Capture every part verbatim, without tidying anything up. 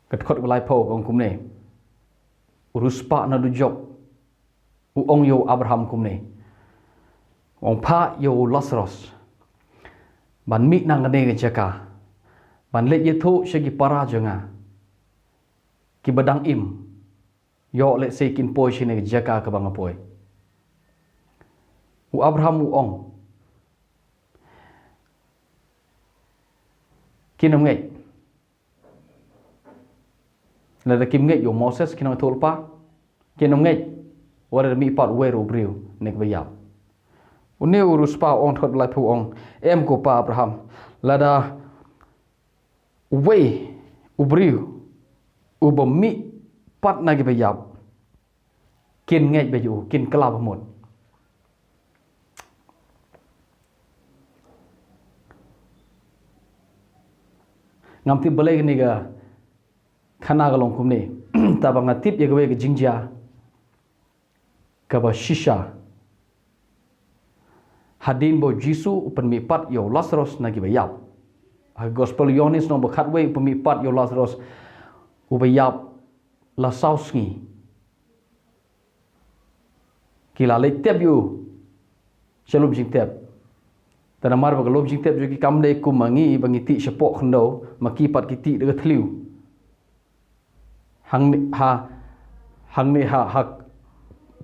Ka dkhot ka laiphew ka ong kumne. U riewspah na dujok u ong ïa u Abraham kumne. U ong, phah ïa u Lasaros ban mih na kane ka jaka, ban leit ïathuh sha ki para jong nga kiba dang im, ïoh lehse kin poi shane ka jaka kaba nga poi. U Abraham u ong, kin ym ngeit. Lada kim ngeit ïa u Moses, kin ym ïathuh lypa. Kin ym ngeit wat lada mihpat uwei ruh u briew na kiba ïap. Une u riewspah u ong, dkhot laiphew u ong, em ko pa Abraham, lada uwei u briew uba mihpat na kiba ïap, kin ngeit beit ïa u, kin kylla bamut. Ngam tip balei kane ka khana ka long kumne. Tangba nga tip ïa kawei ka jingjia kaba shisha. Hadien ba u Jisu u pynmihpat ïa u Lasaros na kiba ïap. Ha ka gospel u Ïohannes lynnong ba khatwei u pynmihpat ïa u Lasaros uba ïap la saw sngi. Ki la leit tep ïa u sha lum jingtep. Te namar ba ka lum jingtep jong ki kam dei kum ma ngi ba ngi tih shapoh khyndew, ma ki pat ki tih da ka thliew. Hangne ha, hangne ha, ha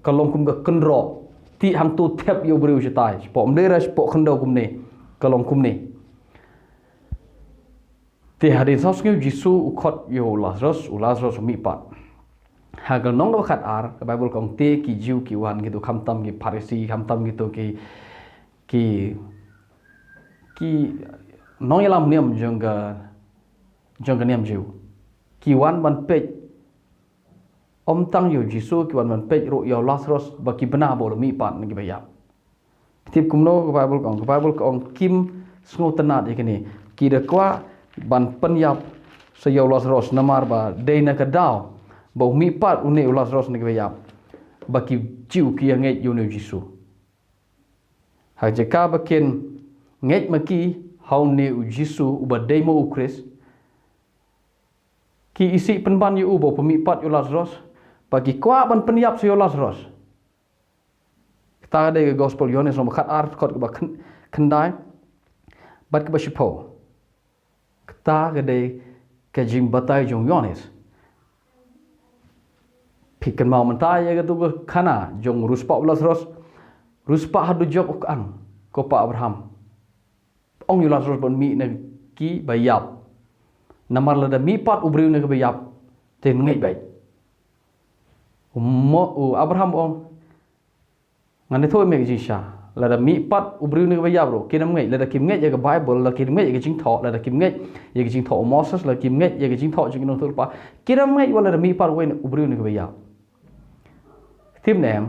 ka long kum ka kynroh. Tih hangto tep ïa u briew shatai. Shapoh, ym dei re shapoh khyndew kumne. Ka long kumne. Te hadien saw sngi u Jisu u khot ïa u Lasaros, u Lasaros u mihpat. Ha ka lynnong kaba khatar, ka Baibl ka ong te ki Jiw ki wan, kito khamtam ki Pharisi, khamtam kito ki, ki, ki nongïalam niam jong ka, jong ka niam Jiw. Ki wan ban peit, ym tang ïa u Jisu, ki wan ban peit ruh ïa u Lasaros ba ki bna ba u la mihpat na kiba ïap. Tip kumno, ka Baibl ka ong, ka Baibl ka ong kim sngewtynnad ïa kine. Ki da kwah ban pynïap sa ïa u Lasaros namar ba dei na ka daw ba u mihpat une u Lasaros na kiba ïap ba ki Jiw ki ïa ngeit ïa une u Jisu. Ha ka jaka ba kin ngeit ma ki ha une u Jisu uba dei mo u Khrist, ki isih pynban ïa u ba u pynmihpat ïa u Lasaros, ba ki kwah ban pynïap sa ïa u Lasaros. Kata ka dei ka gospel u Ïohannes lynnong ba khatar, dkhot kaba khyn-, khyndai bad kaba shiphew. Kata ka dei ka jingbatai jong u Ïohannes. Phi kynmaw mynta ïa kato ka khana jong u riewspah u Lasaros, riewspah ha dujok u kyang, ko pa Abraham. Ong ïa u Lasaros ban mih na kiba ïap. Namar lada mihpat u briew na kiba ïap, te ngeit beit. U Mo-, u Abraham u ong, ngan ïathuh ïa me ka jingshisha. Lada mihpat u briew na kiba ïap ruh, kin ym ngeit, lada kim ngeit ïa ka Baibl, lada kim ngeit ïa ka jingthoh, lada kim ngeit ïa ka jingthoh u Moses, lada kim ngeit ïa ka jingthoh jong ki nongïathuhlypa, kin ym ngeit wat lada mihpat uwei u briew na kiba ïap. Tip ne em,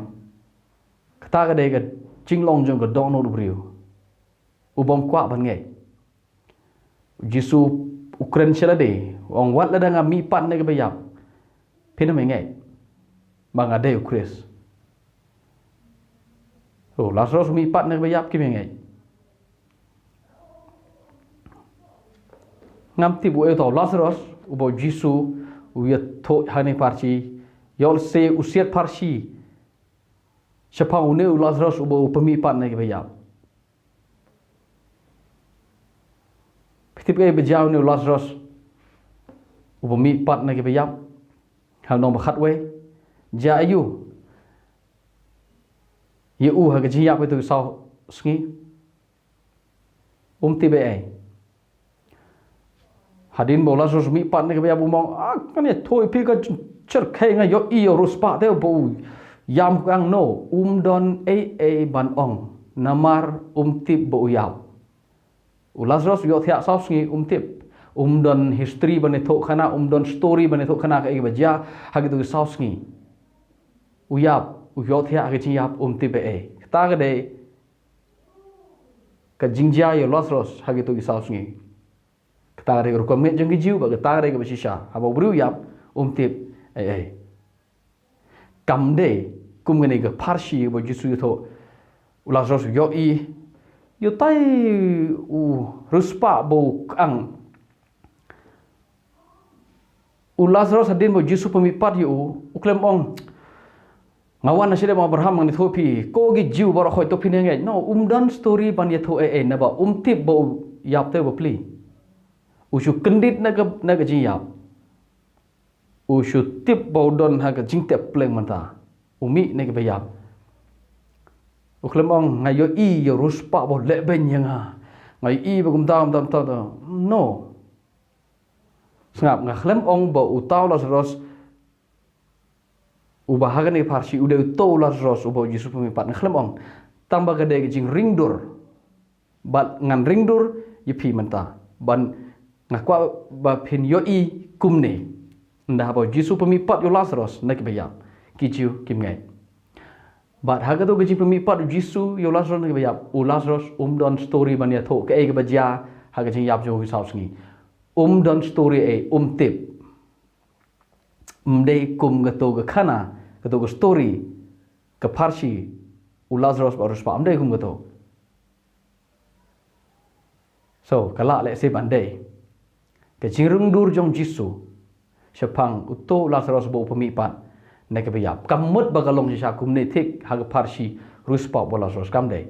kata ka dei ka jinglong jong ka dohnud u briew. U bym kwah ban ngeit. U Jisu u kren sha lade, u ong wat lada nga mihpat na kiba ïap, phin ym ngeit ba nga dei u Khrist. U Lasaros u mihpat na kiba ïap, kim ngeit. Ngam tip uei uta u Lasaros uba u Jisu u ïathuh ha kane pharshi, ïoh lehse u siat pharshi shaphang une u Lasaros uba u pynmihpat na kiba ïap. Phi tip kaei ba jia une u Lasaros uba mihpat na kiba ïap? Ha lynnong ba khatwei. Jia aïu ïa u ha ka jingïap ïa kito ki saw sngi? Um tip ei ei. Hadien ba u Lasaros u mihpat na kiba ïap, um ong, ah, ngan ïathuh ïa phi ka jingshyrkhei, nga ïohi ïa u riewspah te ba u ïam kang, no, um don ei ei ban ong namar um tip ba u ïap. U Lasaros u ïohthiah saw sngi, um tip. Um don history ban ïathuhkhana, um don story ban ïathuhkhana kaei kaba jia ha kito ki saw sngi. U ïap, u ïohthiah ha ka jingïap, um tip ei ei. Kata ka dei ka jingjia ïa u Lasaros ha kito ki saw sngi. Kata ka dei ka rukom ngeit jong ki Jiw, bad kata ka dei kaba shisha. Haba u briew u ïap, um tip ei ei. Kam dei kum kane ka pharshi ba u Jisu u ïathuh, u Lasaros u ïohi, ïa utai u riewspah ba u kyang, U Lazarus hadien ba u Jisu pynmihpat ïa u, u khlem ong, nga wan na sha dei ma Abraham ngan ïathuh phi, ko ki Jiw baroh khoit to phin ngeit. No, um don story ban ïathuh ei ei naba um tip ba u ïap te ba pli. U shu kyndit na ka, na ka jingïap. U shu tip ba u don ha ka jingtep pleng mynta. U mih na ka ba ïap. U khlem ong nga ïohi ïa u riewspah ba u leh beiñ ïa nga. Nga ïohi ba kumta kumta kumta. No. Sngap, nga khlem ong ba uta u Lazarus uba ha kane ka pharshi u dei uto u Lazarus uba u Jisu pynmihpat, nga khlem ong. Tang ba ka dei ka jingringdur. Bad ngan ringdur ïa phi mynta ban nga kwah ba phin ïohi kumne. Ynda haba u Jisu pynmihpat ïa u Lazarus na ki ba ïap, ki Jiw kim ngeit. Bad ha kato ka jingpynmihpat u Jisu ïa u Lazarus na ki ba ïap, u Lazarus um don story ban ïathuh kaei kaba jia ha ka jingïap jong u saw sngi. Um don story ei, um tip. Ym dei kum kato ka khana, kato ka story, ka pharshi, u Lazarus bad u riewspah, ym dei kum kato. So, ka lah lehse ban dei ka jingringdur jong u Jisu shaphang uto u Lazarus ba u pynmihpat na ki ba ïap. Kam mut ba ka long shisha kumne thik ha ka pharshi riewspah bad u Lazarus, kam dei.